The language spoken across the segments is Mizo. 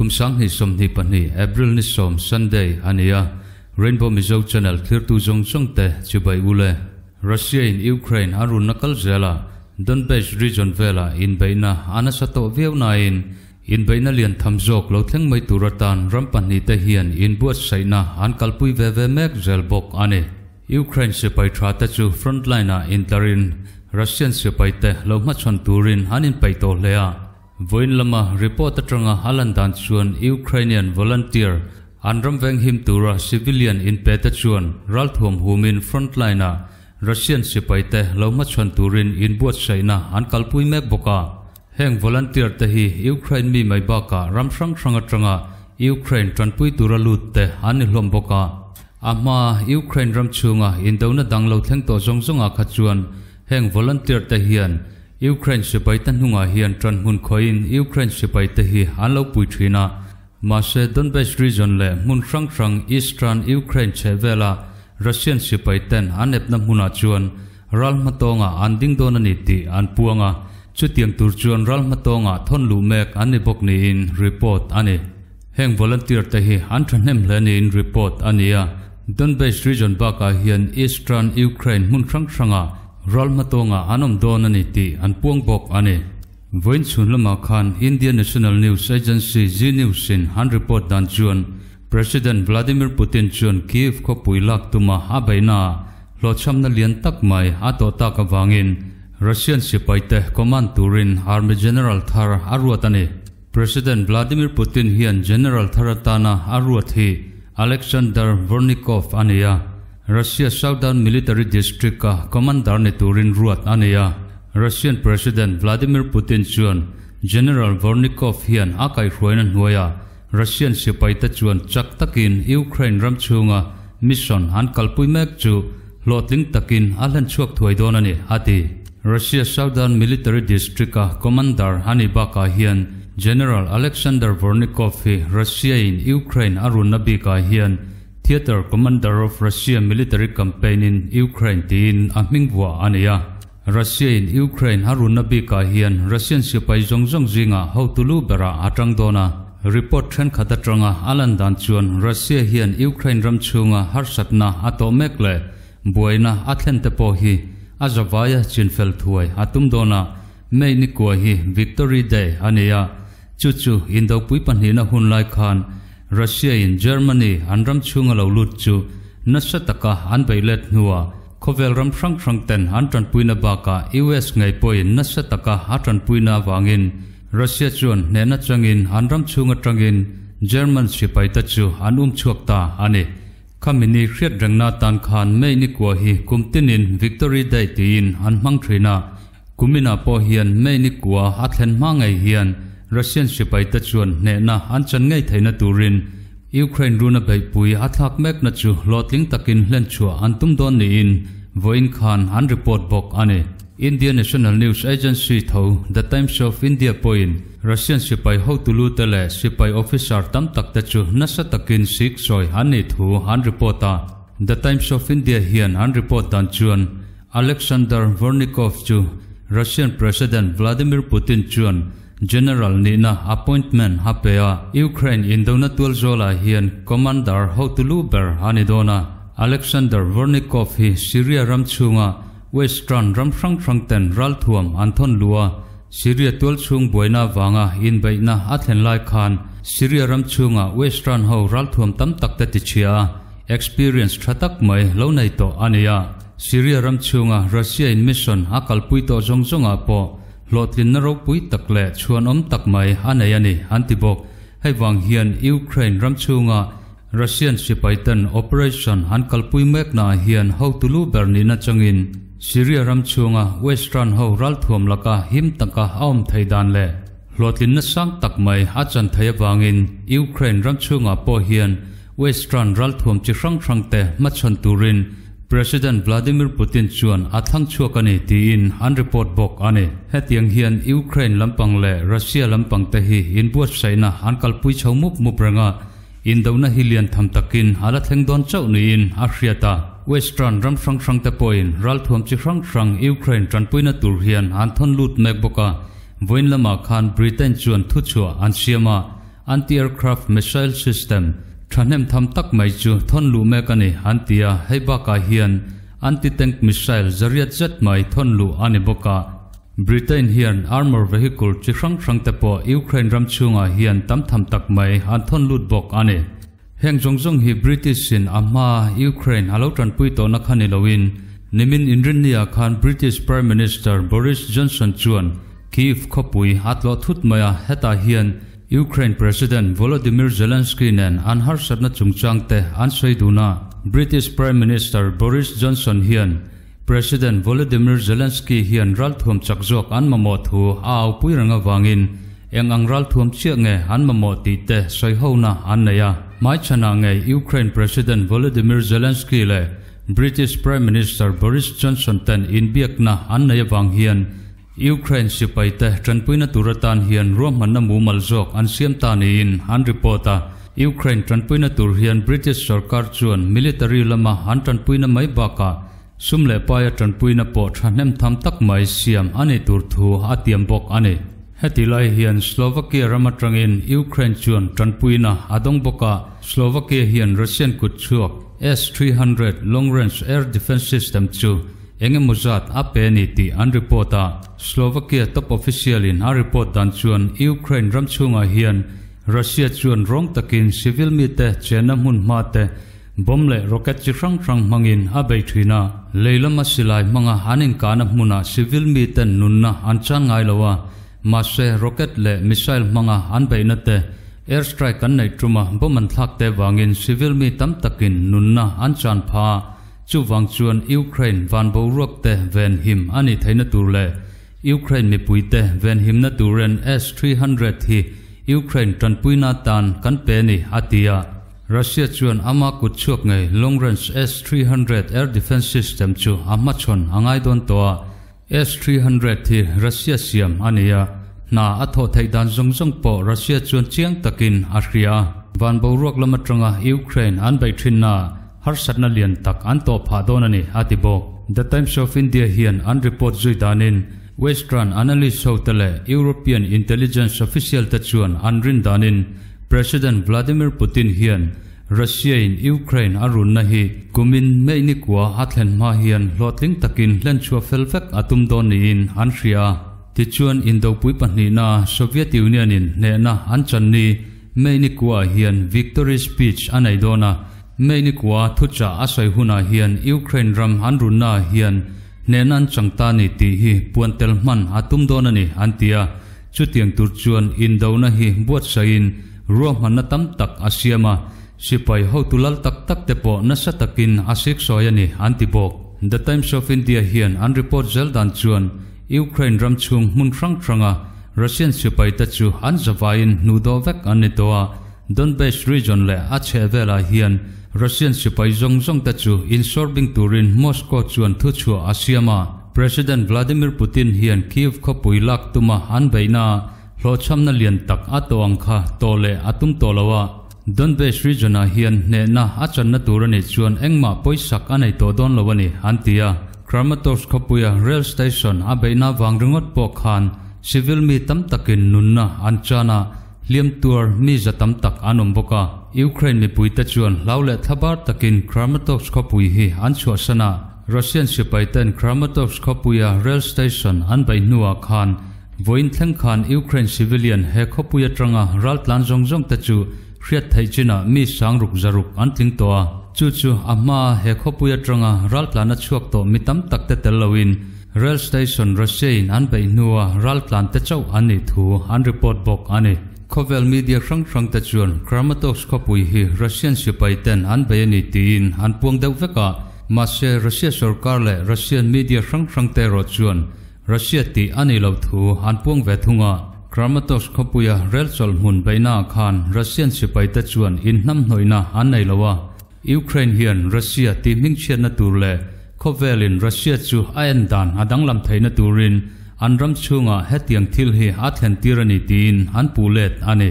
Kum 2022 April ni 10 Sunday a ni a, Rainbow Mizo Channel thlirtu zawng zawng te chibai u le. Russia in Ukraine a runna kal zela Donbass region vela inbeihna a nasa tawh viau nain inbeihna lian tham zawk lo thleng mai tur atan ram pahnihte hian inbuatsaihna an kalpui ve ve mek zel bawk a ni. Ukraine sipai tha te chu frontline ah intlarin Russian sipai te lo hmachhawn turin an inpeih tawh hle a. Vawiin lama report atanga a lan dan chuan Ukrainian volunteer an ram venghim tura civilian inpe te chuan ralthuam humin frontline ah Russian sipai te lo hmachhawn turin inbuatsaihna an kalpui mek bawk a. Heng volunteer te hi Ukraine mi mai bakah ram hrang hrang atanga Ukraine tanpui tura lut te an ni hlawm bawk a. A hma Ukraine ram chhunga indona dang lo thleng tawh zawng zawngah kha chuan heng volunteer te hian Ukraine sipai te hnungah hian tanhmun khawihin Ukraine sipai te hi an lo pui thin a. Mahse Donbass region leh hmun hrang hrang Eastern Ukraine chhehvela Russian sipai ten an epna hmunah chuan ral hmatawngah an ding dawn a ni tih an puang a, chutiang tur chuan ral hmatawngah thawn luh mek an ni bawk niin report a ni. Heng volunteer te hi an thahnem hle niin report a ni a, Donbass region bakah hian Eastern Ukraine hmun hrang hrangah ral hmatawngah an awm dawn a ni tih an puang bawk a ni. Vawiin chhun lamah khan India National News Agency Zee News in an report dan chuan President Vladimir Putin chuan Kyiv khawpui lak tuma a beihnaah hlawhchhamna lian tak mai a tawh tak avangin Russian sipaite command turin Army General thar a ruat a ni. President Vladimir Putin hian General thar atana a ruat hi Alexander Dvornikov a ni a, Russia Southern Military District-a commander ni turin ruat a ni a. Russian President Vladimir Putin chuan General Dvornikov hian a kaihhruaina hnuaiah Russian sipaite chuan chak takin Ukraine ram chhunga mission an kalpui mek chu hlawhtling takin a hlen chhuak thuai dawn a ni, a ti. Russia Southern Military District-a commander a nih bakah hian General Alexander Dvornikov hi Russia-in Ukraine a runna bikah hian Theatre Commander of Russia Military Campaign in Ukraine tiin a hming vuah a ni a. Russia-in Ukraine a runna bikah hian Russian sipai zawng zawng zingah hotu lu berah a tang dawn a. Report thenkhat atanga a lan dan chuan Russia hian Ukraine ram chhunga harsatna a tawh mek leh buaina a thlen te pawh hi a zavaia chinfel thuai a tum dawn a. May ni kua hi Victory Day a ni a, chu chu Indopui pahnihna hun lai khan Russia in Germany an ram chhunga lo lut chu nasa taka an beih let hnuah khawvel ram hrang hrang ten an tanpuina bakah US ngei pawhin nasa taka a tanpuina avangin Russia chuan hnehna changin an ram chhung atangin German sipai te chu an um chhuak ta a ni. Khami ni hriat rengna tan khan May ni kua hi kum tinin Victory Day tiin an hmang thin a, Kuminah pawh hian May ni kua a thlen hma ngei hian Russian sipaite chuan hnehna an chan ngei theihna turin Ukraine runa beihpui a thlak mekna chu hlawhtling takin hlen chhuah an tum dawn niin vawiin khan an report bawk a ni. India National News Agency tho The Times of India pawhin Russian sipai hotu lute leh sipai officer tam takte chu nasa takin sik sawi an nih thu an report a. The Times of India hian an report dan chuan Alexander Dvornikov chu Russian President Vladimir Putin chuan General nihna appointment a pe a, Ukraine indona tual zawlah hian commander hotu lu ber a ni dawn a. Alexander Dvornikov hi Syria ram chhunga Western ram hrang hrang ten ralthuam an thawn luh a, Syria tual chhung buaina vanga inbeihna a thlen lai khan Syria ram chhunga Western ho ralthuam tam tak te tichhia a, experience tha tak mai lo nei tawh a ni a. Syria ram chhunga Russia in mission a kalpui tawh zawng zawngah pawh hlawhtlinna ropui tak leh chhuanawm tak mai a nei a ni, an ti bawk. Hei vang hian Ukraine ram chhunga Russian sipaiten operation an kalpui meknaah hian hotu lu ber nihna changin Syria ram chhunga Western ho ralthuam laka him taka a awm thei dan leh hlawhtlinna sang tak mai a chan thei avangin Ukraine ram chhungah pawh hian Western ralthuam chi hrang hrangte hmachhawn turin President Vladimir Putin chuan a thlang chhuak a ni tiin an report bawk a ni. Hetiang hian Ukraine lampang leh Russia lampang te hi inbuatsaihna an kalpui chho mup mup reng a, indona hi lian tham takin a la thleng dawn chauh niin a hriat a. Western ram hrang hrang te pawhin ralthuam chi hrang hrang Ukraine tanpuina tur hian an thawn lut mek bawk a, vawiin lamah khan Britain chuan thuchhuah an siam a. anti-aircraft missile system thahnem tham tak mai chu thon lu mek ani an ti a, hei bakah hian anti-tank missile 800 zet mai thon lu ani bawk a. Britain hian armor vehicle chi hrang hrang te pawh Ukraine ram chhungah hian tam tham tak mai an thawn lut bawk a ni. Heng zawng zawng hi British in a hma Ukraine a lo tanpui tawhna kha ni loin nimin inrinnia khan British Prime Minister Boris Johnson chuan Kyiv khawpui a tlawh thut mai a, hetah hian Ukraine President Volodymyr Zelensky nen an harsatna chungchang te an sawi dun a. British Prime Minister Boris Johnson hian President Volodymyr Zelensky hian ralthuam chak zawk an mamawh thu a aupui reng avangin eng ang ralthuam chiah nge an mamawh tih te sawihona an nei a. Hmaichhanah nge Ukraine President Volodymyr Zelensky leh British Prime Minister Boris Johnson ten inbiakna an nei avang hian Ukraine sipaite tanpuina tur atan hian ruahmanna mumal zawk an siam ta niin an report a. Ukraine tanpuina tur hian British sorkar chuan military lama an tanpuina mai bakah sum leh paia tanpuina pawh thahnem tham tak mai siam a ni tur thu a tiam bawk a ni. Heti lai hian Slovakia ram atangin Ukraine chuan tanpuina a dawng bawk a, Slovakia hian Russian kut chhuak S-300 long range air defence system chu eng emaw zat a pe a ni tih an report a. Slovakia top official in a report dan chuan Ukraine ram chhungah hian Russia chuan rawng takin civil mite chenna hmun hma te bomb leh rocket chi hrang hrang hmangin a bei thin a. Lei lama silai hmanga an inkahna hmunah civil miten nunna an chan ngai lo a, mahse rocket leh missile hmanga an beihna te, air strike an neih tuma bomb an thlak te vangin civil mi tam takin nunna an chan pha a. Chuvang chuan Ukraine van boruak te venhim a nih theihna tur leh Ukraine mipuite venhimna turin S-300 hi Ukraine tanpuina atan kan pe a ni, a ti a. Russia chuan ama kut chhuak ngei long-range S-300 air defence system chu a hmachhawn a ngai dawn tawh a. S-300 hi Russia siam a ni a, hna a thawh theih dan zawng zawng pawh Russia chuan chiang takin a hria. Van boruak lam atanga Ukraine an beih thinnaah harsatna lian tak an tawh phah dawn a ni, a ti bawk. The Times of India hian an report zui danin Western analyst hote leh European intelligence official te chuan an rin danin President Vladimir Putin hian Russia-in Ukraine a runna hi kumin May ni kua a thlen hma hian hlawhtling takin hlenchhuah fel vek a tum dawn niin an hria a. Tichuan Indopui pahnihna Soviet Union-in hnehna an chan ni May ni kuaah hian victory speech a nei dawn a. May ni kua thuchah a sawi hunah hian Ukraine ram an runnaah hian hnehna an chang ta ni tih hi puan tel hman a tum dawn a ni an ti a. Chutiang tur chuan indona hi buatsaihin ruahmanna tam tak a siam a, sipai hotu lal tak tak te pawh nasa takin a siksawi a ni an ti bawk. The Times of India hian an report zel dan chuan Ukraine ram chhung hmun hrang hranga Russian sipai te chu an zavaiin hnuhdawh vek an ni tawh a, Donbass region leh a chhehvelah hian Russian sipai zawng zawng te chu insawrbing turin Moscow chuan thuchhuah a siam a. President Vladimir Putin hian Kyiv khawpui lak tuma an beihna ah hlawhchhamna lian tak a tawh ang kha tawh leh a tum tawh lo a. Donbass region ah hian hnehna a channa tur a nih chuan engmah pawisak a nei tawh dawn lo a ni, an ti a. Kramatorsk khawpuia rail station a beihna vang ringawt pawh khan civil mi tam takin nunna an chan a, hliam tuar mi za tam tak an awm bawk a. Ukraine mipuite chuan hlau leh thlabar takin Kramatorsk khawpui hi an chhuahsan a. Russian sipaiten Kramatorsk khawpuia rail station an beih hnuah khan vawiin thleng khan Ukraine civilian he khawpui atanga raltlan zawng zawng te chu hriat theih chinah mi sangruk zaruk an tling tawh a. Chu chu a hmaa he khawpui atanga raltlan a chhuak tawh mi tam tak te tel loin rail station Russia in an beih hnua raltlan te chauh an nih thu an report bawk a ni. Khawvel media hrang hrang te chuan Kramatorsk khawpui hi Russian sipaiten an bei a ni tiin an puang deuh vek a. Mahse, Russia sorkar leh Russian media hrang hrang te erawh chuan Russia tih a nih loh thu an puang ve thung a. Kramatorsk khawpuia rel chawlh hmun beihnaah khan Russian sipaite chuan inhnamhnawihna an nei lo a. Ukraine hian Russia tih hmingchhiatna tur leh khawvelin Russia chu a en dan a danglam theihna turin an ram chhungah hetiang thil hi a thlen tir a ni tiin an puh let a ni.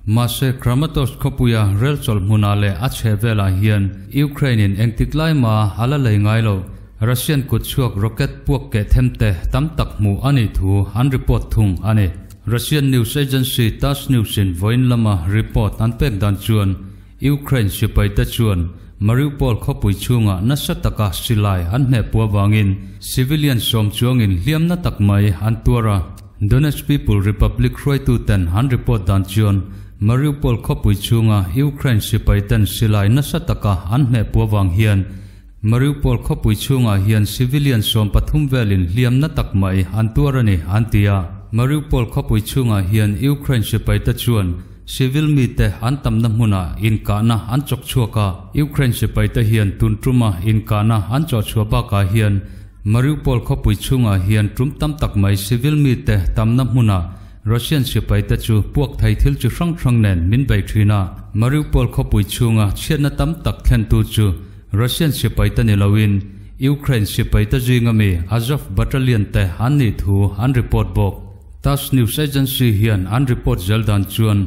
Mahse, Kramatorsk khawpuia rel chawlh hmunah leh a chheh velah hian Ukraine-in engtik lai mah a la lei ngai lo. Russian kut chhuak rocket puak keh them te tam tak hmuh a nih thu an report thung a ni. Russian news agency Tass News-in vawiin lama report an pek dan chuan Ukraine sipaite chuan Mariupol khawpui chhungah nasa taka silai an hmehpu avangin civilian sawm chuangin hliamna tak mai an tuar a. Donetsk People Republic hruaituten an report dan chuan Mariupol khawpui chhunga Ukraine sipaiten silai nasa taka an hmehpu avang hian Mariupol khawpui chhungah hian civilian 13 velin hliamna tak mai an tuar a ni, an ti a. Mariupol khawpui chhungah hian Ukraine sipaite chuan civil mite an tamna hmunah inkahna an chawk chhuak a. Ukraine sipaite hian tun tuma inkahna an chawh chhuah bakah hian Mariupol khawpui chhungah hian tum tam tak mai civil mite tamna hmunah Russian sipaite chu puak thei thil chi hrang hrang nen min bei thin a. Mariupol khawpui chhunga chhiatna tam tak thlentu chu Russian sipaite ni loin Ukraine sipaite zinga mi Azov Battalion te an nih thu an report bawk. Tass News Agency hian an report zel dan chuan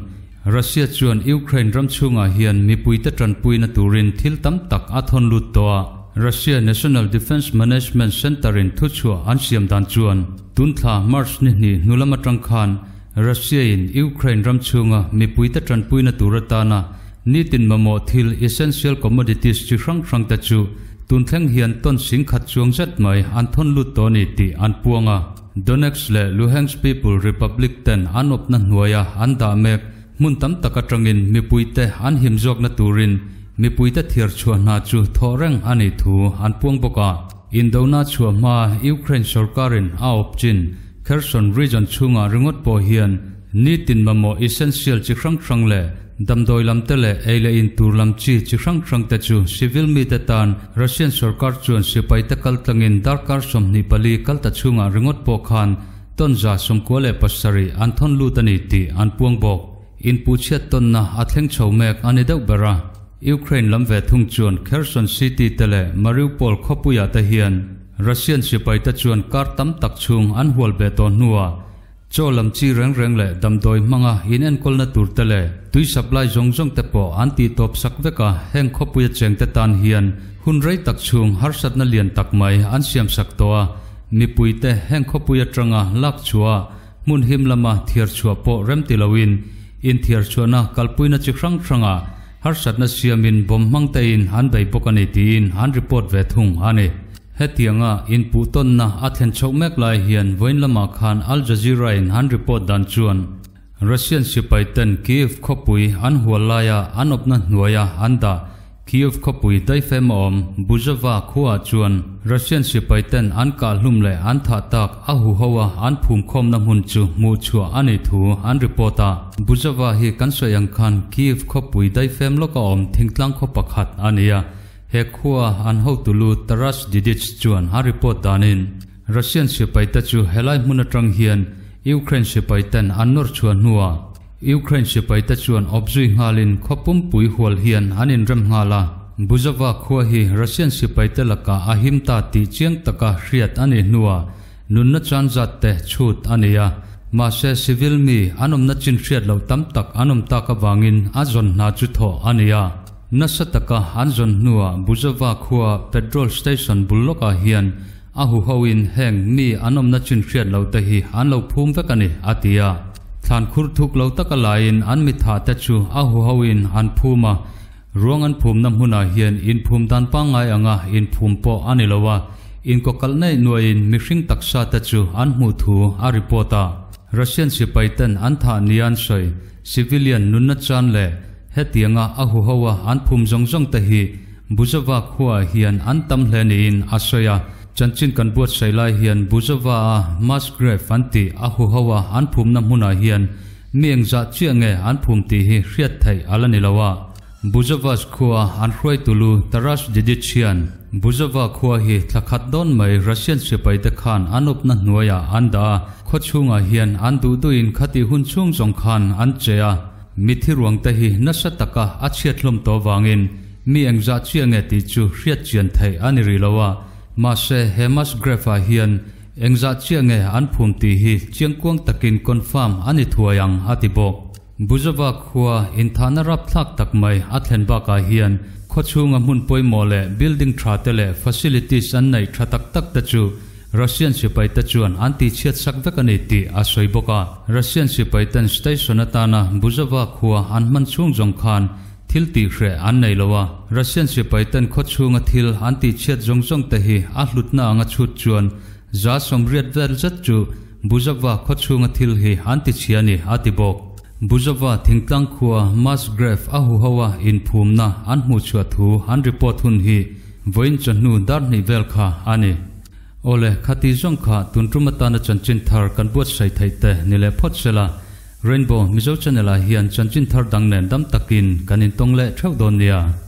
Russia chuan Ukraine ram chhungah hian mipuite tanpuina turin thil tam tak a thawn lut tawh a. Russia National Defense Management Center-in thuchhuah an siam dan chuan tunthla March ni hnih hnu lam atang khan Russia-in Ukraine ram chhunga mipuite tanpuina tur atana nitin mamawh thil essential commodities chi hrang hrang te chu tunthleng hian ton sing khat chuang zet mai an thawn lut tawh a ni tih an puang a. Donetsk leh Luhansk People Republic ten an awpna hnuaia an dah mek hmun tam tak atangin mipuite an him zawkna turin mipuite thiar chhuah hna chu thawh reng a nih thu an puang bawk a. Indona chhuah hma Ukraine sorkarin a awp chin Kherson region chhungah ringawt pawh hian nitin mamawh essential chi hrang hrang leh damdawi lam te leh ei leh in tur lam chi chi hrang hrang te chu civil mite tan Russian sorkar chuan sipaite kal tlangin darkar 24 kal ta chhungah ringawt pawh khan ton 97 an thawn lut a ni tih an puang bawk. Inpuhchhiat tawnna a thleng chho mek a ni deuh ber a. Ukraine lam ve thung chuan Kherson city te leh Mariupol khawpuiah te hian Russian sipaite chuan kar tam tak chhung an hual ve tawh hnuah chaw lam chi reng reng leh damdawi hmanga inenkawlna tur te leh tui supply zawng zawng te pawh an tih tawp sak vek a. Heng khawpuia cheng te tan hian hun rei tak chhung harsatna lian tak mai an siam sak tawh a. Mipuite heng khawpui atanga lak chhuah hmun him lama thiar chhuah pawh rem ti loin inthiar chhuahna kalpuina chi hrang hranga harsatna siamin bawm hmang tein an bei bawk a ni tiin an report ve thung a ni. Hetianga inpuh tawnna a thlen chhoh mek lai hian vawiin lamah khan Al Jazeera in an report dan chuan Russian sipai ten Kyiv khawpui an hual laia an awpna hnuaia an dah Kyiv khawpui daifem a awm Buzova khuaah chuan Russian sipai ten an kah hlum leh an thah tak a huho a an phum khawmna hmun chu hmuh chhuah a nih thu an report a. Buzova hi kan sawi ang khan Kyiv khawpui daifem lawka awm thingtlang khaw pakhat a ni a. He khua an hotulu Taras Didych chuan a report danin Russian sipai te chu helai hmun atang hian Ukraine sipai ten an nawr chhuah hnuah Ukraine sipai te chuan awpzui nghalin khaw pumpui hual hian an inrem nghal a. Buzova khua hi Russian sipai te lakah a him ta tih chiang taka hriat a nih hnuah nunna chan zat te chhut a ni a. Mahse civil mi an awmna chin hriat loh tam tak an awm tak avangin a zawn hna chu thawh a ni a. Nasa taka an zawn hnuah Buzova khua petrol station bul lawkah hian a huhoin heng mi an awmna chin hriat loh te hi an lo phum vek a ni, a ti a. Thlan khur thuk lo taka laiin an mitha te chu a huhoin an phum a. Ruang an phumna hmunah hian inphum dan pangngai anga inphum pawh a ni lo a, inkawkalh neih nuaiin mihring taksa te chu an hmuh thu a report a. Russian sipai ten an thah nia an sawi, civilian nunna chan leh hetianga a huhoa an phum zawng zawng te hi Buzova khuaah hian an tam hle niin a sawi a. Chanchin kan buatsaih lai hian Buzova-a mass grave an tih a huhoa an phumna hmunah hian mi engzah chiah nge an phum tih hi hriat theih a la ni lo a. Buzovas khua an hruaitulu Taras Didych hian Buzova khua hi thla khat dawn mai Russian sipaite khan an awpna hnuaiah an dah a, khaw chhungah hian an duh duhin khati hun chhung zawng khan an che a. Mithi ruangte hi nasa taka a chhiat hlawm tawh vangin mi engzah chiah nge tih chu hriat chian theih a ni rih lo a, mahse he mass grave-ah hian engzah chiah nge an phum tih hi chiangkuang takin confirm a ni thuai ang, a ti bawk. Buzova khua inthahna rapthlak tak mai a thlen bakah hian khaw chhunga hmun pawimawh leh building tha te leh facilities an neih tha tak tak te chu Russian sipaite chuan an tihchhiat sak vek a ni tih a sawi bawk a. Russian sipaiten station atana Buzova khua an hman chhung zawng khan thil tihhreh an nei lo a. Russian sipaiten khaw chhunga thil an tihchhiat zawng zawng te hi a hlutna anga chhut chuan 80% vel zet chu Buzova khaw chhunga thil hi an tichhia a ni, a ti bawk. Buzova thingtlang khua mass grave a huho a inphumna an hmuhchhuah thu an report hun hi vawiin chawhnu dar hnih vel kha a ni. Awle, khati zawng kha tun tum atana chanchin thar kan buatsaih theih te ni leh phawt sela, Rainbow Mizo Channel ah hian chanchin thar dang nen dam takin kan intawng leh theuh dawn nia.